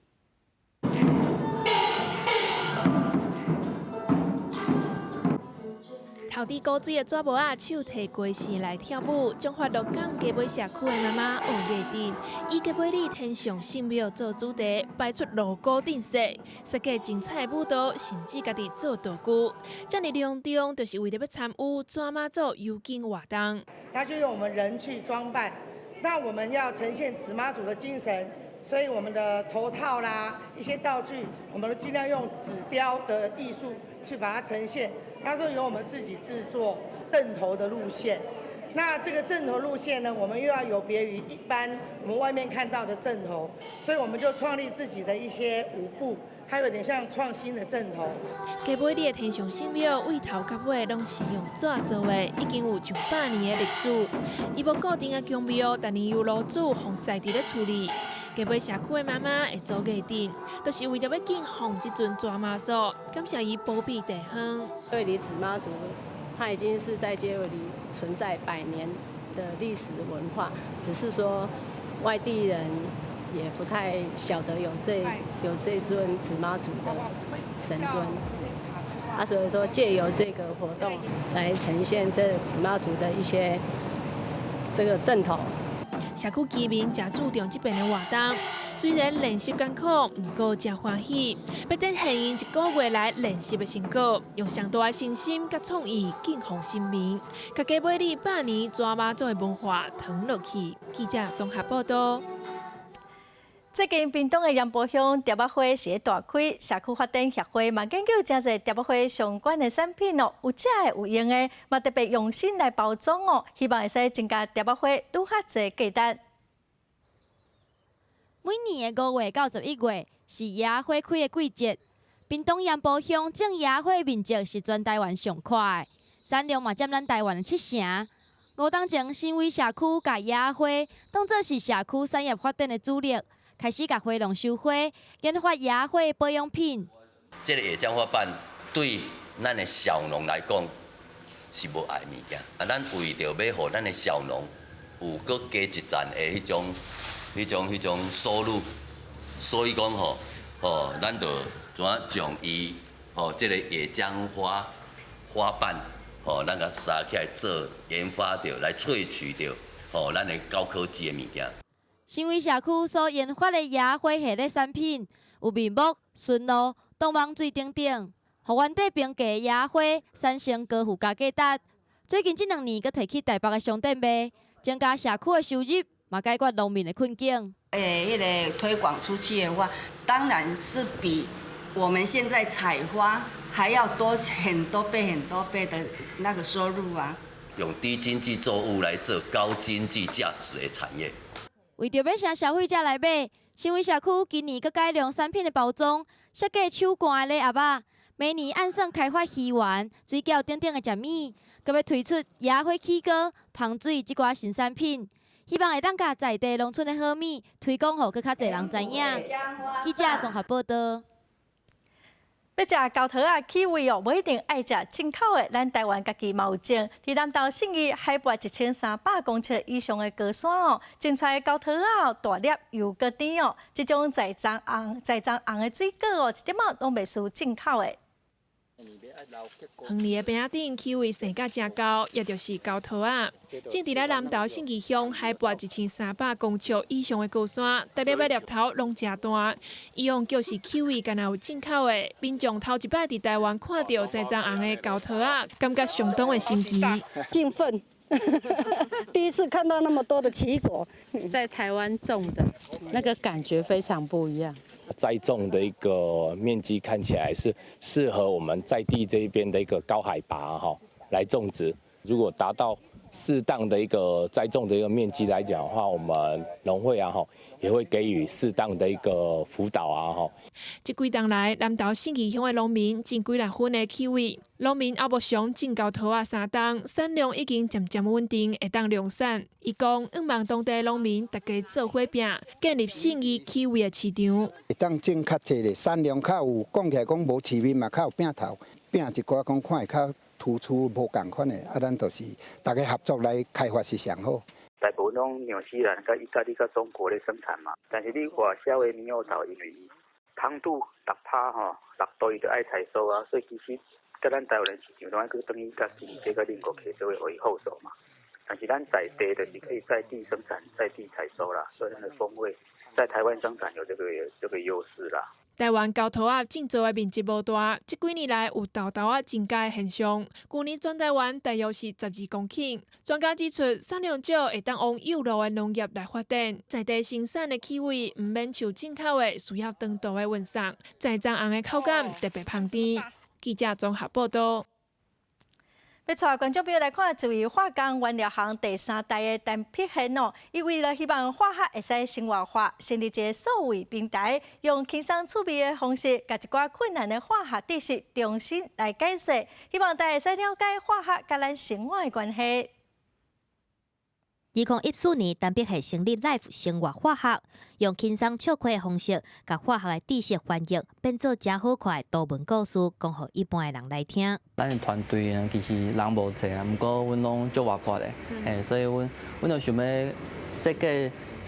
頭拄古錐的紙帽仔，手提雞翅來跳舞，彰化鹿港街尾社區的媽媽王藝珍，以街尾里天上聖廟做主題，擺出鑼鼓陣勢，設計精彩的舞蹈，甚至家己做道具，遮爾隆重，就是為著欲參與紙媽祖遊境活動。那就用我們人去裝扮，那我們要呈現紙媽祖的精神。所以我們的頭套啦，一些道具，我們都盡量用紙雕的藝術去把它呈現。那就由我們自己製作陣頭的路線。那這個陣頭路線呢，我們又要有別於一般我們外面看到的陣頭，所以我們就創立自己的一些舞步，它有點像創新的陣頭。街尾里的天上聖廟，對頭到尾攏是用紙做的，已經有上百年的歷史。伊無固定的宮廟，但是由爐主奉祀佇咧厝裡。街尾社區的媽媽會組藝陣，就是為著欲敬奉這尊紙媽祖，感謝伊保庇地方。薜里紙媽祖，它已經是在街尾里存在百年的歷史文化，只是說外地人也不太曉得有這尊紙媽祖的神尊，啊，所以說借由這個活動來呈現這紙媽祖的一些這個陣頭。社區居民誠注重這邊的活動，雖然練習艱苦，毋過誠歡喜。欲等現𪜶一個月來練習的成果，用上大的信心佮創意敬奉神明，共街尾里百年紙媽祖的文化傳落去。記者綜合報道。最近屏東的鹽埔鄉蝶仔花是咧大開，社區發展協會嘛研究誠濟蝶仔花相關的產品哦，有食的有用的，嘛特別用心來包裝哦，希望會使增加蝶仔花愈較濟價值。每年的5月到11月是野花開的季節，屏東鹽埔鄉種野花面積是全台灣上闊的，產量嘛佔咱台灣的7成。5冬前，新威社區共野花當做是社區產業發展的主力。開始共花農收花，研發野花保養品。這個野薑花瓣對咱的小農來講是無愛物件，啊，咱為著欲予咱的小農有閣加一層的彼種、彼種、彼種收入，所以講吼，吼，咱就怎將伊吼這個野薑花花瓣吼，咱共殺起來做研發著，來萃取著吼，咱的高科技的物件。新威社區所研發的野花系列產品有面膜、純露、凍網水等等，予原底平價的野花產生高附加價值。最近這兩年，閣提去台北的商店賣，增加社區的收入，嘛解決農民的困境。欸，彼個推廣出去的話，當然是比我們現在採花還要多很多倍、很多倍的那個收入啊。用低經濟作物來做高經濟價值的產業。為著欲請消費者來買，新威社區今年閣改良產品的包裝，設計手掛的禮盒仔，每年按算開發魚丸、水餃等等的食物，閣欲推出野花起糕、芳水這寡新產品，希望會當共在地農村的好物推廣予閣較濟人知影。記者綜合報道。欲食猴桃仔起味哦，無一定愛食進口的，咱台灣家己嘛有種。佇南投信義海拔1300公尺以上的高山哦，種出來猴桃仔大粒又閣甜哦。這種在欉紅、在欉紅的水果哦，一點仔攏袂輸進口的。園裡的坪仔頂氣味生甲誠厚，也就是猴桃仔。種佇咧南投信義鄉海拔1300公尺以上的高山，逐粒的粒頭攏誠大。以往就是氣味敢若有進口的，民眾頭一擺佇臺灣看著栽種紅的猴桃仔，感覺相當的新奇。興奮，第一次看到那麼多的奇異果，在臺灣種的那個感覺非常不一樣。栽種的一個面積看起來是適合我們在地這邊的一個高海拔哈來種植。如果達到適當的一個栽種的一個面積來講的話，我們農會啊吼也會給予適當的一個輔導啊吼。這幾冬來，南投信義鄉的農民種幾若分的氣味，農民阿木祥種猴桃仔3冬，產量已經漸漸穩定，會當量產。伊講，向望當地農民大家做伙拚，建立信義氣味的市場。會當種較濟咧，產量較有，講起來講無市面嘛，較有餅頭，餅一寡講看會較突出無仝款的，啊，咱就是大家合作來開發是上好。大部分攏紐西蘭、佮意大利、佮中國咧生產嘛，但是你外銷的獼猴桃，因為糖度6%吼，6度伊就愛採收啊，所以其實佮咱臺灣市場攏愛閣轉去佮新加佮鄰國客做予伊後手嘛。但是咱在地就是可以在地生產、在地採收啦，所以咱的風味在臺灣生產有這個優勢啦。臺灣猴桃仔種植的面積無大，這幾年來有沓沓仔增加的現象。舊年全臺灣大約是12公頃。專家指出，產量少會當往幼路的農業來發展，在地生產的氣味毋免像進口的需要長途的運送，在種紅的口感特別芳甜。記者綜合報道。欲帶觀眾朋友來看，一位化工原料行第三代的陳碧賢哦，伊為了希望化學會使生活化，成立一個數位平台，用輕鬆趣味的方式，共一寡困難的化學知識重新來解說，希望大家會使了解化學佮咱生活的關係。 2014年，陳碧賢成立 Life 生活化學，用輕鬆笑詼的方式，共化學的知識翻譯變做誠好看的圖文故事，講予一般的人來聽。咱的團隊啊，其實人無濟啊，毋過阮攏足活潑的，嘿，所以阮就想欲設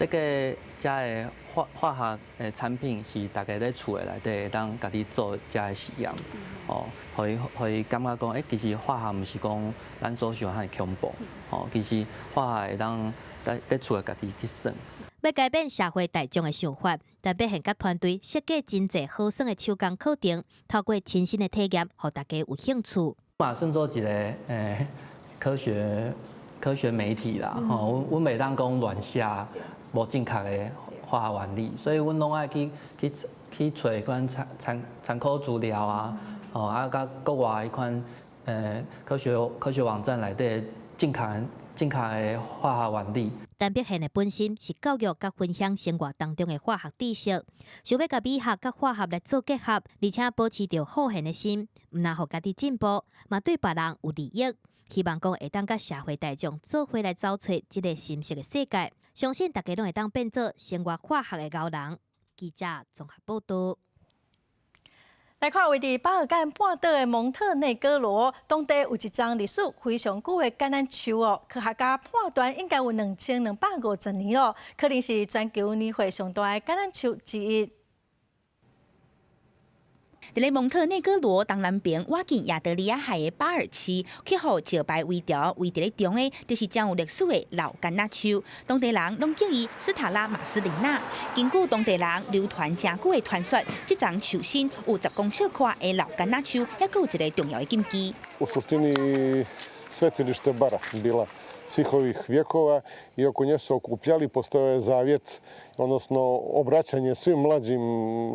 計遮的化學的產品，是大家佇厝的內底會當家己做遮的實驗，哦，予伊感覺講，欸，其實化學毋是講咱所想遐爾恐怖，哦，其實化學會當佇厝內家己去算。欲改變社會大眾的想法，陳碧賢佮團隊設計真濟好耍的手工課程，透過親身的體驗，予大家有興趣。嘛算做一個科學媒體啦，吼，阮袂當講亂寫無正確的化學原理，所以阮攏愛去揣款參考資料啊，吼啊，佮國外彼款科學網站內底正確的化學原理。陳碧賢的本心是教育佮分享生活當中的化學知識，想欲共美學佮化學來做結合，而且保持著好奇的心，毋但予家己進步，嘛對別人有利益。希望講會當佮社會大眾做伙來走出這个深色的世界，相信大家攏會當變做生活化學的𠢕人。記者綜合報道。來看位佇巴爾幹半島的蒙特內哥羅，當地有一叢歷史非常久的橄欖樹哦，科學家判斷應該有2250年咯，可能是全球年歲上大的橄欖樹之一。佇咧蒙特內哥羅東南邊，倚近亞得里亞海的巴爾市，去予石牌圍牢，圍佇咧中的，就是誠有歷史的老橄欖樹。當地人攏叫伊斯塔拉馬斯林納。根據當地人流傳誠久的傳說，這叢樹身有10公尺寬的老橄欖樹，猶閣有一个重要的禁忌。 U suštini svetilište bara bila svih ovih vjekova i oko nje su okupljali, postojao je zavjet, odnosno obraćanje svim mlađim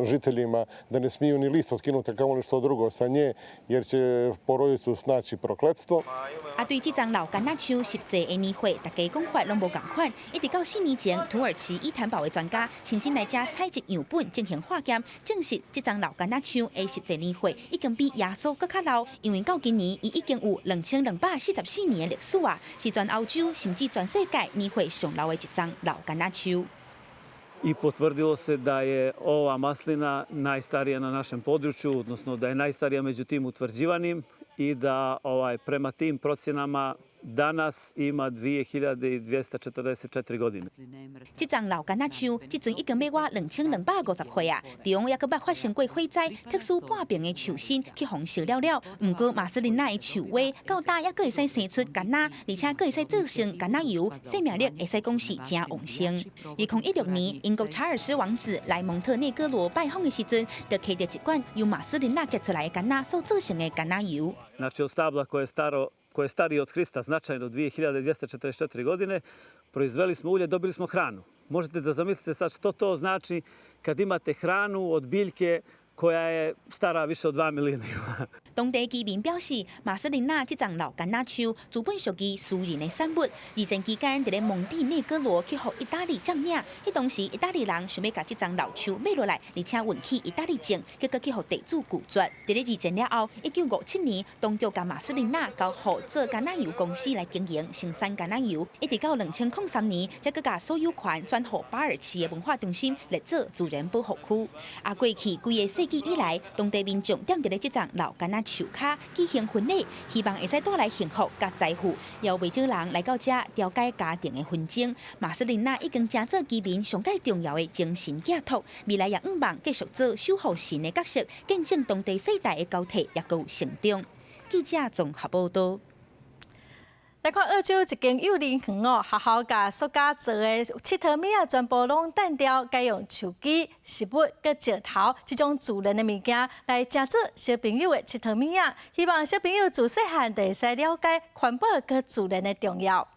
žiteljima da ne smiju ni list otkinuti, kamoli što drugo sa nje, jer će porodicu snaći prokletstvo. 啊，對這叢老橄欖樹實際的年歲，大家講法攏無仝款。一直到4年前，土耳其伊坦堡的專家親身來遮採集樣本進行化驗，證實這叢老橄欖樹的實際年歲已經比耶穌閣較老。因為到今年，伊已經有2244年的歷史啊，是全歐洲甚至全世界年歲上老的一叢老橄欖樹。 I potvrdilo se da je ova maslina najstarija na našem području, odnosno da je najstarija među tim utvrđivanim i da prema tim procjenama Danas ima 2244 godine. 這叢老柑仔樹，這陣已經欲倚2250歲啊！中猶閣捌發生過火災，特殊半平的樹身去予燒了了。毋過馬斯林仔的樹芽到今猶閣會使生出柑仔，而且閣會使做成柑仔油，生命力會使講是誠旺盛。2016年，英國查爾斯王子來蒙特內哥羅拜訪的時陣，就摕著一罐由馬斯林仔結出來的柑仔所做成的柑仔油。 Znači, od stabla koje je staro koje je starije od Hrista, značajno 2244 godine, proizveli smo ulje, dobili smo hranu. Možete da zamislite sad što to znači kad imate hranu od biljke koja je stara više od 2 milenijuma. 當地居民表示，馬斯林仔這叢老柑仔樹，資本屬於私人的產物。二戰期間，佇咧蒙蒂內哥羅去予意大利佔領，彼當時意大利人想欲共這叢老樹買落來，而且運去意大利種，結果去予地主拒絕。佇咧二戰了後，1957年，當局共馬斯林仔交予做柑仔油公司來經營生產柑仔油，一直到2003年，才閣共所有權轉予巴爾市的文化中心來做自然保護區。啊，過去幾个世紀以來，當地民眾踮佇咧這叢老柑仔樹跤舉行婚禮，希望會使帶來幸福佮財富。也有袂少人來到遮調解家庭的紛爭。馬斯林仔已經成做居民上蓋重要的精神寄託，未來也向望繼續做守護神的角色，見證當地世代的交替，猶閣有成長。記者綜合報道。來看澳洲一間幼兒園哦，學校共塑膠做的𨑨迌物仔全部攏撣掉，改用樹枝、植物、佮石頭這種自然的物件來成做小朋友的𨑨迌物仔，希望小朋友自細漢就會使了解環保佮自然的重要。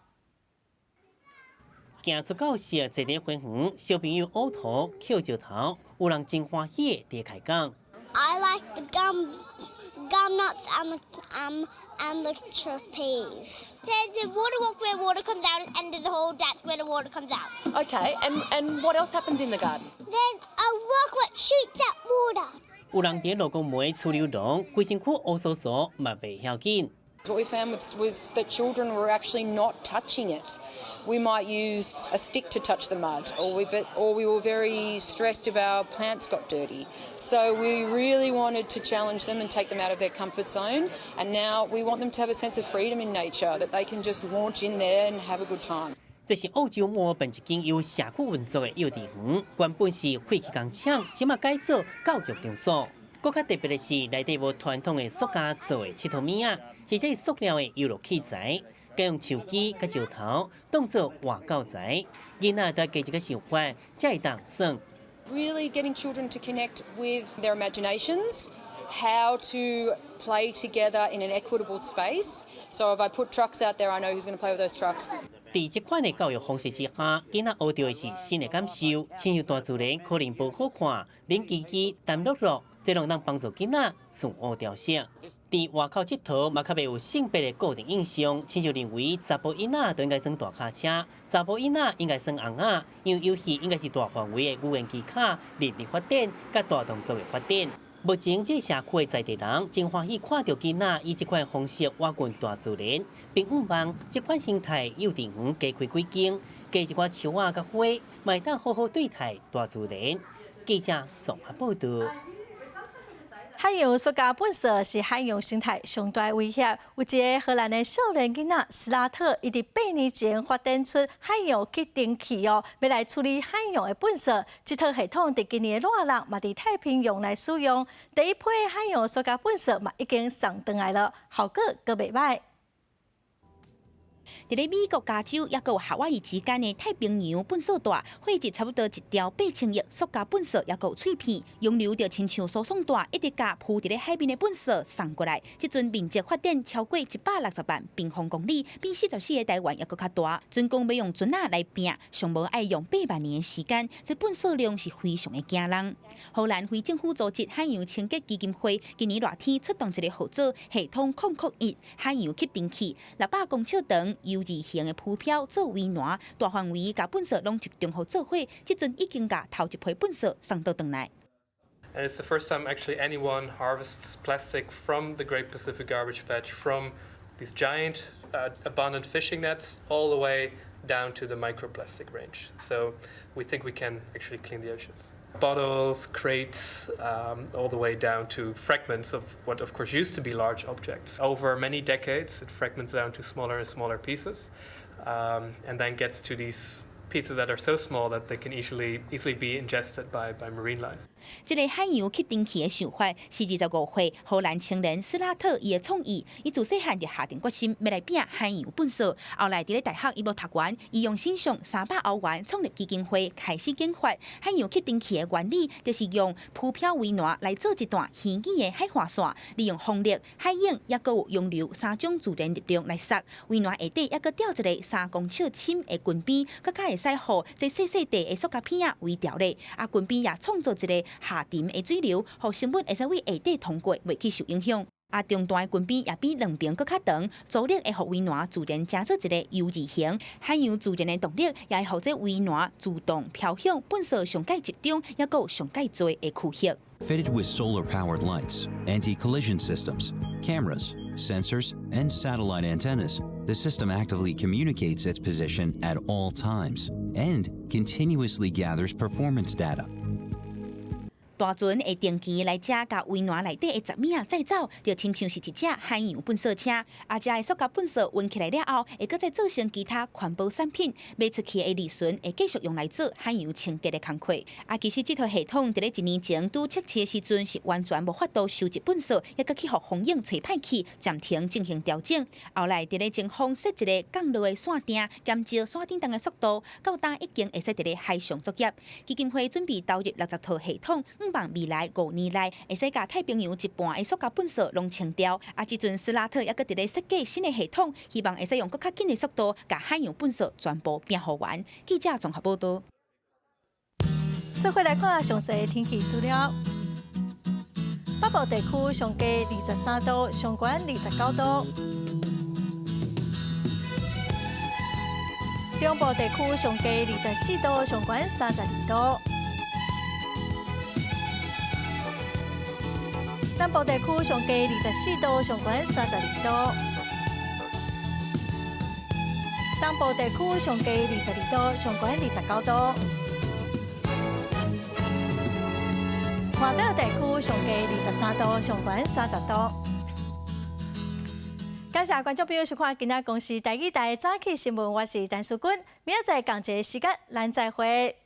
行出教室，坐佇花園，小朋友挖土、抾石頭，有人真歡喜佇開講。 I like the gum nuts and the trapeze. There's the water walk where water comes out at the end of the hall. That's where the water comes out. Okay, and what else happens in the garden? There's a rock that shoots out water. 有人佇蘆公梅處理籠，規身軀烏嗖嗖嘛袂要緊。 What we found was that children were actually not touching it. We might use a stick to touch the mud, or we were very stressed if our plants got dirty. So we really wanted to challenge them and take them out of their comfort zone. And now we want them to have a sense of freedom in nature, that they can just launch in there and have a good time. 這是澳洲墨爾本一間由社區運作的幼稚園，原本是廢棄工廠，這馬改做教育場所。閣較特別的是，內底無傳統的塑膠做的𨑨迌物仔，或者是塑料的遊樂器材，改用樹枝佮石頭當做活教材，囡仔著加這个想法，才會當耍。 Really getting children to connect with their imaginations, how to play together in an equitable space. So if I put trucks out there, I know who's going to play with those trucks. 佇這款的教育方式之下，囡仔學著的是新的感受，親像大自然可能無好看，冷吱吱、澹漉漉，這攏能幫助囡仔自我調適。佇外口𨑨迌嘛較袂有性別的固定印象，親像認為查埔囡仔就應該耍大跤車，查某囡仔應該耍尪仔，因為遊戲應該是大範圍的語言技巧、能力發展、佮大動作的發展。目前這社區的在地人真歡喜看著囡仔以這款方式倚近大自然，並向望這款形態幼稚園加開幾間，加一寡樹仔佮花，嘛會當好好對待大自然。記者綜合報道。海洋塑膠垃圾是海洋生態上大威脅。有一个荷蘭的少年囡仔斯拉特，伊佇8年前發展出海洋吸塵器哦，欲來處理海洋的垃圾。這套系統佇今年的熱日嘛，佇太平洋來使用。第一批海洋塑膠垃圾嘛，已經送轉來了，效果閣袂䆀。佇咧美國加州，猶閣有夏威夷之間的太平洋垃圾帶，匯集差不多1兆8千億塑膠垃圾，猶閣有碎片，湧流就親像輸送帶，一直共浮佇咧海面的垃圾送過來。這陣面積發展超過160萬平方公里，比44個台灣猶閣較大。準講欲用船仔來拚，上無愛用8萬年的時間，這垃圾量是非常的驚人。荷蘭非政府組織海洋清潔基金會今年熱天出動一个號做系統001海洋吸塵器，600公尺長 U 字形的浮漂做圍欄，大範圍共垃圾攏集中予做伙，這陣已經共頭一批垃圾送倒轉來。 And it's the first time actually anyone harvests plastic from the Great Pacific Garbage Patch, from these giant abundant fishing nets all the way down to the microplastic range. So we think we can actually clean the oceans. Bottles, crates, all the way down to fragments of what, of course, used to be large objects. Over many decades, it fragments down to smaller and smaller pieces, and then gets to these pieces that are so small that they can easily be ingested by marine life. 這个海洋吸塵器的想法是25歲荷蘭青年斯拉特伊的創意。伊自細漢就下定決心欲來摒海洋糞埽。後來佇咧大學伊無讀完，伊用身上300歐元創立基金會，開始研發海洋吸塵器的原理，就是用浮漂圍欄來做一段虛擬的海岸線，利用風力、海湧抑閣有洋流三種自然力量來索圍欄下底，抑閣吊一个3公尺深的裙邊，閣較會使予這細細塊的塑膠片仔圍牢咧。啊，裙邊也創造一个下沉的水流，予生物會使對下底通過，袂去受影響。啊，中段的裙邊也比兩邊閣較長，阻力會予圍欄自然成做一个 U 字形。海洋自然的動力也會予這圍欄自動飄向糞埽上蓋集中，抑閣有上蓋濟的區域。 Fitted with solar-powered lights, anti-collision systems, cameras, sensors, and satellite antennas, the system actively communicates its position at all times and continuously gathers performance data. 大船會定期來遮共圍欄內底的雜物仔載走，就親像是一隻海洋糞埽車。啊，遮的塑膠糞埽運起來了後，會閣再做成其他環保產品，賣出去的利潤會繼續用來做海洋清潔的工課。啊，其實這套系統佇咧一年前拄測試的時陣是完全無法度收集糞埽，抑閣去予風湧吹歹去，暫停進行調整。後來佇咧前方設一個降落的傘墊，減少傘頂動的速度，到今已經會使佇咧海上作業。基金會準備投入60套系統，望未來5年內會使共太平洋一半的塑膠糞埽攏清掉。啊，這陣斯拉特抑閣佇咧設計新的系統，希望會使用閣較緊的速度，共海洋糞埽全部摒予完。記者綜合報道。做伙來看詳細的天氣資料。北部地區上低23度，上懸29度。中部地區上低24度，上懸32度。南部地區上低24度，上懸32度。東部地區上低22度，上懸29度。外島地區上低23度，上懸30度。感謝觀眾朋友收看今仔公視台語台早起新聞，我是陳淑君，明仔載仝一个時間，咱再會。